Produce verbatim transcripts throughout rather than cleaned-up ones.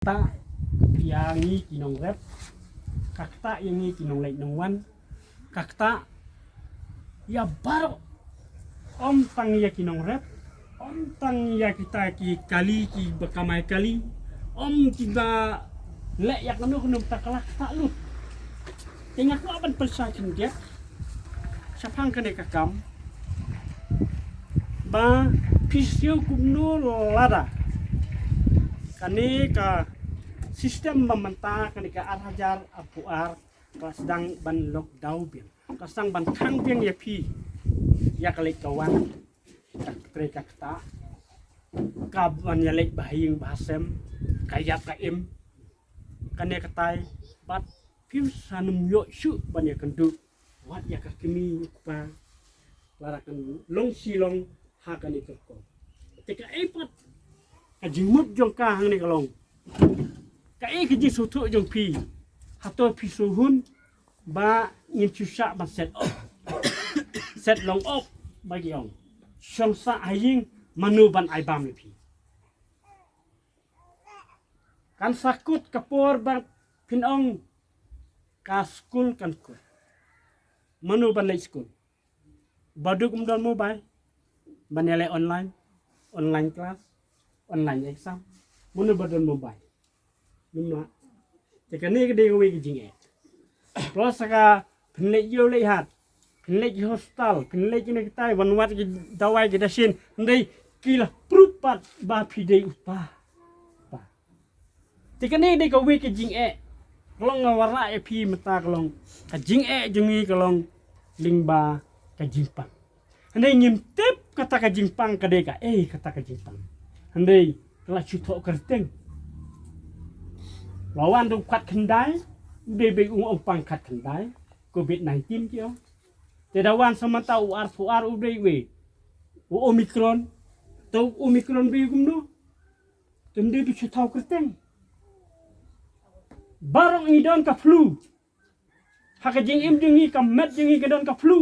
Ktah ïa ngi ki nongrep, ka ktah ïa ngi ki nongleit nongwan, ka ktah ïa baroh, ym tang ïa ki nongrep, ym tang ïa kita ki kali kiba kamai kali, ym kiba leh ïa kano kano, ka la ktah lut. Te nga kwah ban pynshai khyndiat shaphang kane ka kam ba phi sngew kumno lada kane ka system ba mynta, kane ka ar hajar arphew ar, ka sdang ban lockdown biang, ka sdang ban khang biang ïa phi ïa ka leit ka wan, ka trei ka ktah, ka ban ïaleit ba ha ïing ba ha sem, ka ïap ka im, kane katai, bad phim sa nym ïoh shuh ban ïakynduh wat ïa ka kmie u kpa, lada kan long shi long ha kane ka por. Te kaei pat ka jingmut jong ka hangne ka long, kaei ka jingsngewthuh jong phi? Hato phi sngewhun ba ngin shu shah ban set op, set long op ba ki ong, shong sah ha ïing, mano ban ai bam ïa phi? Kan sa kut ka por ba phin ong ka skul kan kut, mano ban leit skul? Ba duk ym don mobile ban ïaleh online, online class, online exam, mano ba don mobile? Ym lah. Te kane ka dei kawei ka jingeh. Plus ka phin leit ïew leit hat, phin leit hostel, phin leit kine kitai, wan wad ki dawai ki dashin, hynrei ki la proof pat ba phi dei u pa. Pa. Te kane dei kawei ka jingeh. Ka long, nga wanrah ïa phi mynta, ka long ka jingeh jong ngi, ka long lyngba ka jingpang. Hynrei ngim tip kata ka jingpang ka dei kaei kata ka jingpang. Hynrei ka la shu thoh kyrteng. La wan da u khatkhyndai, u dei beit u ong pang khatkhyndai, covid nineteen ki ong. Te da wan sa mynta u arphew ar, u dei uwei, u Omicron. Te u Omicron beit kumno? Te ym dei ba shu thaw kyrteng. Baroh ngi don ka flu. Ha ka jingim jong ngi, ka met jong ngi ka don ka flu.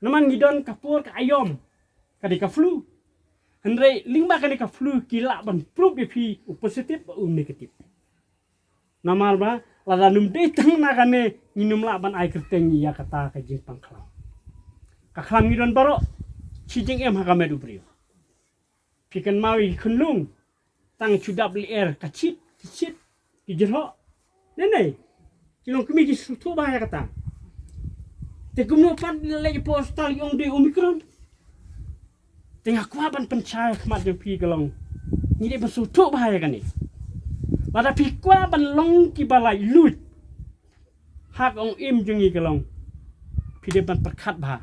Namar ngi don ka por ka aïom, ka dei ka flu. Hynrei lyngba kane ka flu ki lah ban proof ïa phi u positive bad u negative. Namar ba lada ym dei tang na kane, ngin ym lah ban ai kyrteng ïa kata ka jingpang khlam. Ka khlam ngi don baroh, shi jingim ha ka met u briew. Phi kynmaw ïa ki khunlung, tang shu dap lyer, ka shit, ki shit, ki jyrhoh. Ne ne, ki longkmie ki sngewthuh bha ïa kata. Te kumno pat leit hapoh hospital ki ong dei Omicron? Te nga kwah ban pynshai ha khmat jong phi, ka long ngi dei ban sngewthuh bha ïa kane. Lada phi kwah ban long kiba laitluid ha ka ong im jong ngi, ka long phi dei ban pyrkhat bha,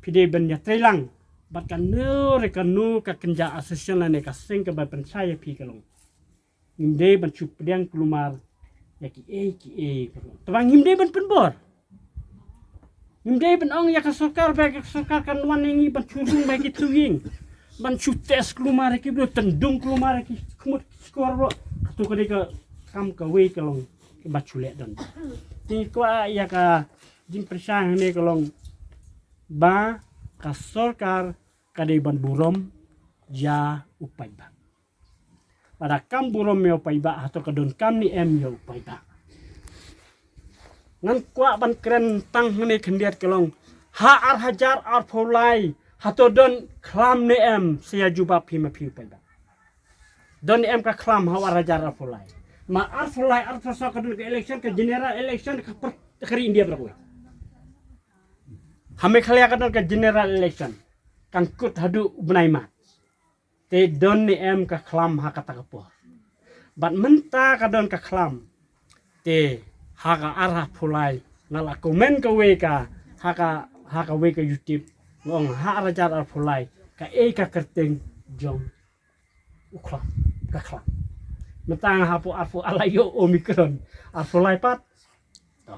phi dei ban ïatreilang bad kano re kano ka kynja association lane ka seng kaba pynshai ïa phi, ka long ngim dei ban shu pdiang kulmar ïa kiei kiei. Te ba ngim dei ban pynbor. Ngim dei ban ong ïa ka sorkar ba ka sorkar kan wan ïa ngi ban shu rung ba ki tu ïing, ban shu test kulmar ïa ki briew, tyndung kulmar ïa ki khmut skor ro. Kato ka dei ka kam kawei, ka long ba shu leh don. Te kwah ïa ka jingpyrshang hangne, ka long ba ka sorkar ka dei ban burom ïa u paidbah. Lada kam burom ïa u paidbah, hato ka donkam ne em ïa u paidbah? Ngan kwah ban kren tang hangne khyndiat, ka long ha ar hajar arphew lai, hato don khlam ne em? Sa ïa jubab phi ma phi u paidbah. Don ne em ka khlam ha ar hajar arphew lai? Ma arphew lai, arphew saw ka don ka election, ka general election ka per, ka ri India baroh kawei. Ha Meghalaya ka don ka general election, kan kut haduh u bnai March. Te don ne em ka khlam ha kata ka por? Bad mynta ka don ka khlam, te ha ka ar arphew lai, nga la comment kawei ka, ha ka, ha kawei ka YouTube, nga ong ha ar hajar arphew lai, kaei ka kyrteng jong u khlam, ka khlam? Mynta nga hapoh arphew ar la ïoh Omicron, arphew lai pat. To,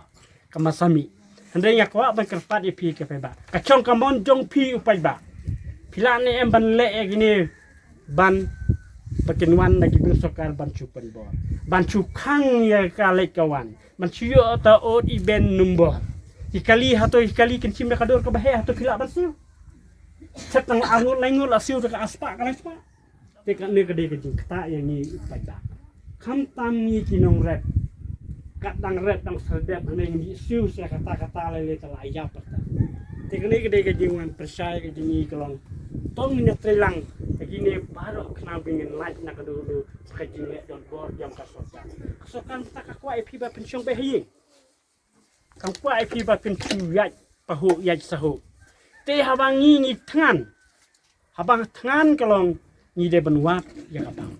ka ma sa mih. Hynrei nga kwah ban kyrpad ïa phi ki paidbah, ka shong ka mon jong phi u paidbah. Phi lah ne em ban leh ïa kine, ban, ba kin wan na ki briew sorkar ban shu pynbor, ban shu khang ïa ka leit ka wan, ban shu ïoh ta odd even number? Ki kali, hato ki kali kin shim da ka dur kaba heh, hato phi lah ban siew? Set tang ar ngut lai ngut la siew da ka ar spah, ka lai spah. Te kane ka dei ka jingktah ïa ngi u paidbah. Khamtam ngi ki nongrep, kat dang rep dang serdep, hynrei ngi siew sha kata kata lei lei te la ïap kata. Te kane ka dei ka jingwan pyrshah ka jong ngi ka long, to ngin ïatreilang ïa kine baroh khnang ba ngin lait na ka duh duh ka jingleh donbor jong ka sorkar. Ka sorkar mynta ka kwah ïa phi ba phin shong beit ha ïing. Kam kwah ïa phi ba phin shu ïaid pahuh ïaid sahuh. Te haba ngi ngi thngan, haba thngan ka long ngi dei ban wad ïa ka bam.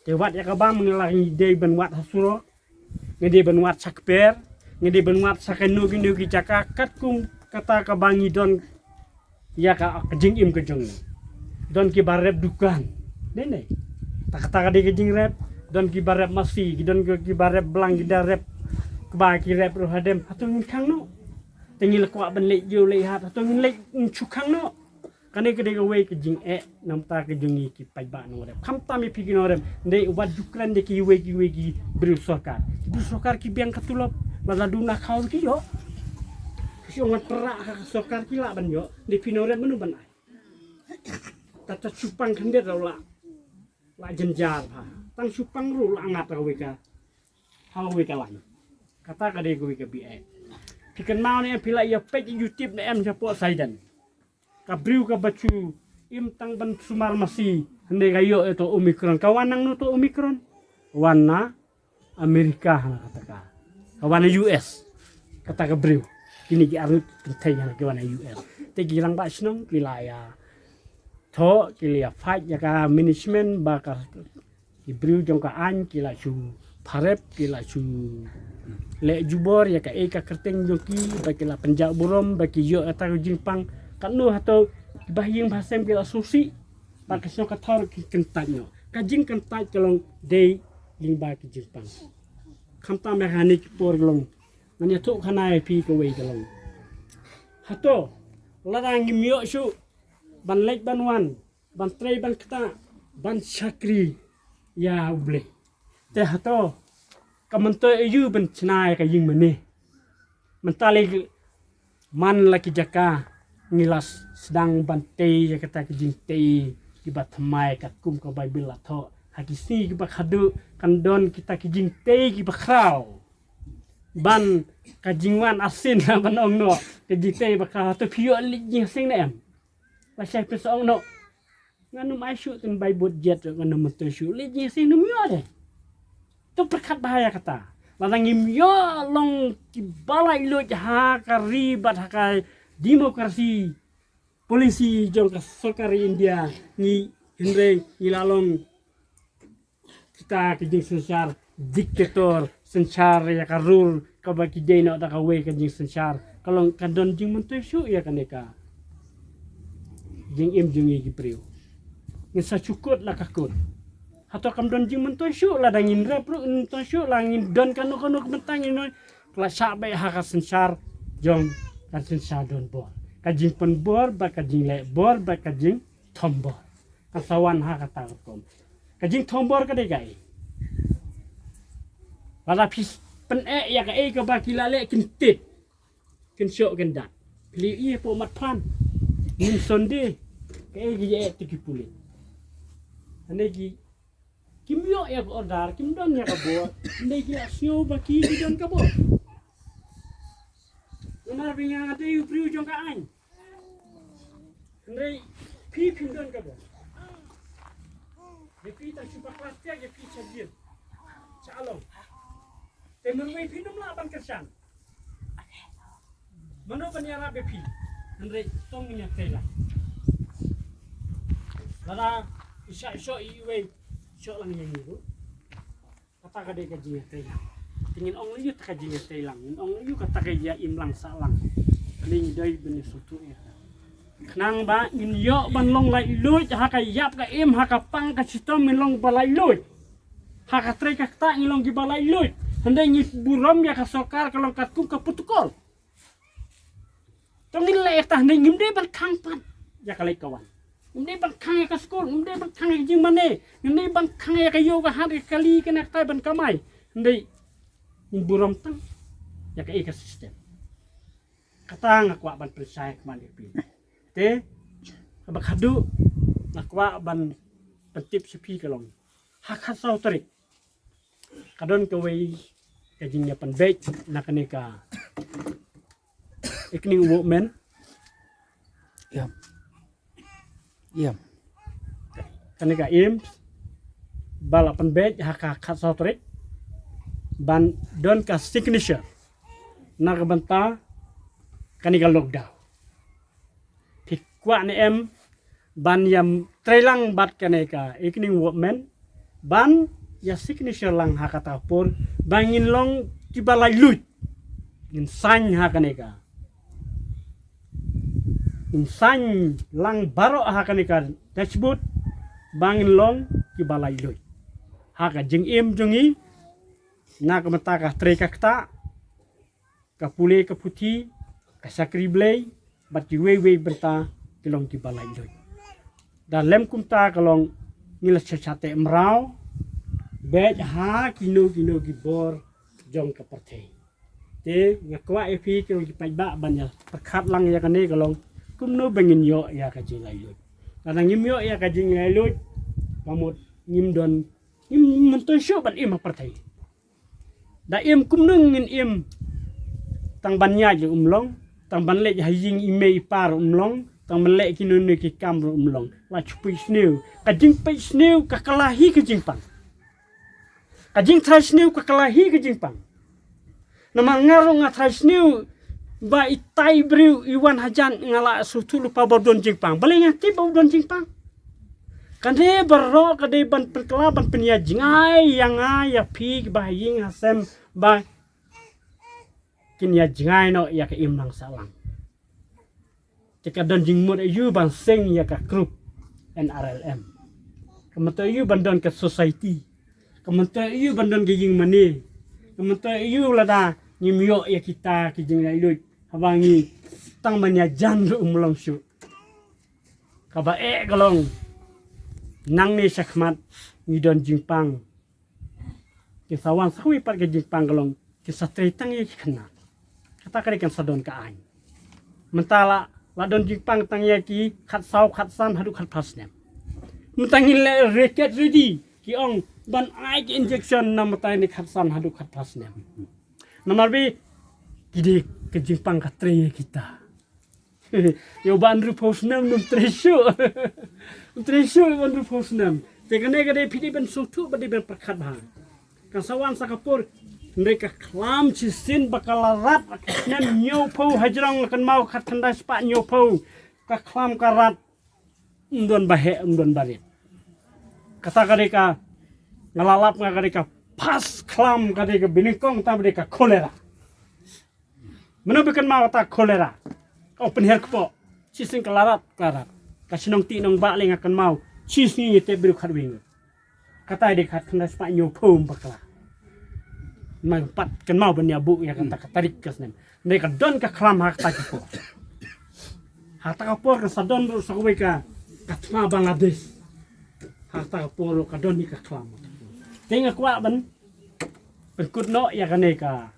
Te wad ïa ka bam ngi la ngi dei ban wad ha surok, ngi dei ban wad sha kper, ngi dei ban wad sha kano kano ki jaka katkum kata kaba ngi don ïa ka, ka jingim ka jong ngi. Don kiba rep dukan. Dei ne? Ta kata ka dei ka jingrep. Don kiba rep masi, ki don ki, kiba rep blang, ki da rep kba, ki rep ruh hadem. Hato ngin khang noh? Te ngi la kwah ban leit ïew leit hat, hato ngin leit, ngin shu khang noh? Kane ka dei kawei ka jingeh namar ka jong ngi ki paidbah nongrep. Khamtam ïa phi ki nongrep, dei wat ju kren ïa kiwei kiwei ki briew sorkar. Ki briew sorkar ki biang ka tulop, lada duna khaw ki ïoh. Ki ong wat pyrshah ha ka sorkar ki lah ban ïoh, dei phi nongrep mano ban ai? Tata shipang khyndiat ruh la, la jynjar bha. Tang shipang ruh la ngat ha kawei ka, ha kawei ka lain. Kata ka dei kawei ka bieit. Phi kynmaw ne em phi la ïa peit YouTube ne em shapoh Saidan? Ka briew kaba shu im tang ban sumar masi, hynrei ka ïoh ïa to Omicron. Ka wan nangno to Omicron? Wan na Amerika hana kata ka. Ka wan na U S. Kata ka briew. Kine ki arngut kynthei hana ki wan na U S. Te ki rangbah shnong ki la ïa thoh, ki la ïa fight ïa ka management ba ka, ki briew jong ka aiñ ki la shu pharep, ki la shu leh jubor ïa kaei ka kyrteng jong ki, ba ki la pynjah burom, ba ki ïoh ïa kata ka jingpang. Katno hato ki bahaïing bahasem ki la sngewsih, ba ka shnong ka thaw ki kyntait noh. Ka jingkyntait ka long dei lyngba ki jingpang. Khamtam ïa kane ki por ka long, ngan ïathuh khana ïa phi kawei ka long, hato lada ngim ïoh shuh ban leit ban wan, ban trei ban ktah, ban shakri ïa U Blei, te hato ka myntoi aïu ban shna ïa ka ïing mane? Mynta lei man la ki jaka ngi la sdang ban tei ïa kata ka jingtei kiba thymmai katkum ka Baibl la thoh. Ha ki sngi kiba khadduh kan don kita ki jingtei kiba khraw. Ban ka jingwan arsien la ban ong noh, ka jingtei ba khraw. Hato phi ïoh leit jingïaseng ne em? Lashai phi sa ong noh, ngan ym ai shuh, tang bai bud jet, ngan ym myntoi shuh. Leit jingïaseng ym ïoh de. To pyrkhat bha ïa kata. Lada ngim ïoh long kiba laitluid ha ka ri bad ha ka democracy policy jong ka sorkar India, ngi, hynrei ngi la long kita ki jingsynshar dictator, synshar ïa ka rule kaba ki dei noh da kawei ka jingsynshar. Ka long kan don jingmyntoi shuh ïa kane ka jingim jong ngi ki briew. Ngin sa shu kut la ka kut. Hato kam don jingmyntoi shuh? Lada ngin rep ruh ngin myntoi shuh, la ngin don kano kano ka bynta ngin ong, la shah beit ha ka synshar jong, ka synshar donbor, ka jingpynbor bad ka jingleh bor bad ka jingthombor. Kan sa wan ha kata ka rukom. Ka jingthombor ka dei kaei? Lada phi pyneh ïa kaei kaba ki la leh kin tied, kin shoh kin dat. Phi la ïohi hapoh Mat Phlan, nin Sunday, kaei ki ïa eh te ki pulit. Hynrei ki, kim ïoh ïa ka order, kim don ïa ka bor, hynrei ki la sngew ba ki, ki don ka bor. Namar ba nga dei u briew jong ka aiñ. Hynrei phi phim don ka bor. Ïa phi tang shu bakla tiak ïa phi sha jin, sha along. Te marwei phin ym lah ban kyrshan. Mano ban ïarap ïa phi? Hynrei to ngin ïatreilang. Lada i shah shoh ïa iwei, shoh lang ïa ngi ruh. Kata ka dei ka jingïatreilang. Te ngin ong ïa kata ka jingïatreilang, ngin ong ïa kata ka ïa im lang sah lang. Kane ngi dei ban ïasngewthuh ïa ka, khnang ba ngin ïoh ban long laitluid ha ka ïap ka im, ha ka pang ka shitom ngin long ba laitluid. Ha ka trei ka ktah ngin long kiba laitluid. Hynrei ngi burom ïa ka sorkar ka long katkum ka protocol. To ngin leh ïa kata, hynrei ngim dei ban khang pat ïa ka leit ka wan. Ngim dei ban khang ïa ka skul, ngim dei ban khang ïa ka jingmane, ngim dei ban khang ïa ka ïew ka hat, ïa ka kali kane katai ban kamai. Hynrei ngin burom tang ïa kaei ka system. Kata nga kwah ban pynshai khmat ïa phi. Te kaba khadduh nga kwah ban Pyntip sha phi ka long, ha khatsaw tarik ka don kawei ka jingïapynbeit na kane ka Evening Women. Ïam. Ïam. Kane ka AIMS ba la pynbeit ha ka khatsaw tarik ban don ka signature na ka bynta kane ka lockdown. Phi kwah ne em ban ïa trei lang bad kane ka Evening Women ban ïa signature lang ha kata ka por ba ngin long kiba laitluid? Ngin sign ha kane ka, ngin sign lang baroh ha kane ka dashboard ba ngin long kiba laitluid ha ka jingim jong ngi na ka bynta ka trei ka ktah, ka pule ka puthi, ka shakri Blei bad kiwei wei bynta ki long kiba laitluid. Da lem kumta ka long ngi la sha sha te mraw bad ha kino kino ki bor jong ka pyrthei. Te nga kwah ïa phi ki long ki paidbah ban ïa pyrkhat lang ïa kane ka long kumno ba ngin ïoh ïa ka jinglaitluid. Lada ngim ïoh ïa ka jinglaitluid, ka mut ngim don, ngim myntoi shuh ban im ha pyrthei. Da im kumno ngin im? Tang ban ïaid ruh um long, tang ban leit ha ïing i mei i pa ruh um long, tang ban leh kino kino ki kam ruh um long. La shu peit sniew. Ka jingpeit sniew ka kylla hi ka jingpang. Ka jingtrai sniew ka kylla hi ka jingpang. Namar nga ruh nga trai sniew ba itai i briew i wan hajan nga la sngewthuh lypa ba u don jingpang. Balei nga tip ba u don jingpang? Kane baroh ka dei ban pynkylla ban pynïajngai ïa nga ïa phi kiba ha ïing ha sem ba kin ïajngai noh ïa ka imlang sahlang. Te ka don jingmut aïu ban seng ïa ka group NRLM? Ka myntoi aïu ban don ka society? Ka myntoi aïu ban don ka ïing mane? Ka myntoi aïu lada ngim ïoh ïa kita ki jinglaitluid haba ngi tang ban ïajan ruh um long shuh? Kaba eh ka long, nangne shakhmat ngi don jingpang. Kin sa wan sa kawei pat ka jingpang ka long, kin sa trei tang ïa ki khynnah. Kata ka dei kan sa don ka aiñ. Mynta la, la don jingpang tang ïa ki khatsaw khatsan haduh khatphra snem. Mynta ngin leh rickets ready, ki ong ban ai ki injection na mynta ne khatsan haduh khatphra snem. Namar ba ki dei ka jingpang ka trei ïa kita. Ïa u ba hynriewphew snem um trei shuh. Um trei shuh u ba hynriewphew snem. Te kane ka dei phi dei ban sngewthuh bad dei ban pyrkhat bha. Kan sa wan sa ka por hynrei ka khlam shisien ba ka la rat ha ka snem hynñiewphew hajrong la kynmaw khatkhyndai spah hynñiewphew. Ka khlam ka rat. Um don ba heh, um don ba rit. Kata ka dei ka, nga la lap nga ka dei ka phas khlam ka dei ka banyngkong, kata ba dei ka cholera. Mano ba kynmaw kata cholera? Ka pynher kpoh. Shisien ka la rat, ka la rat. Ka shnong ti nongbah lei nga kynmaw. Shisien ngi tep briew khatwei ngut. Kata dei khatkhyndai spah hynñiewphew bakla. Nang pat kynmaw ban ïa buh ïa kata ka tarik ka snem. Hynrei ka don ka khlam ha kata ka por. Ha kata ka por kan sa don ruh sa kawei ka, ka thma Bangladesh. Ha kata ka por ruh ka don hi ka khlam. Te nga kwah ban pynkut noh ïa kane ka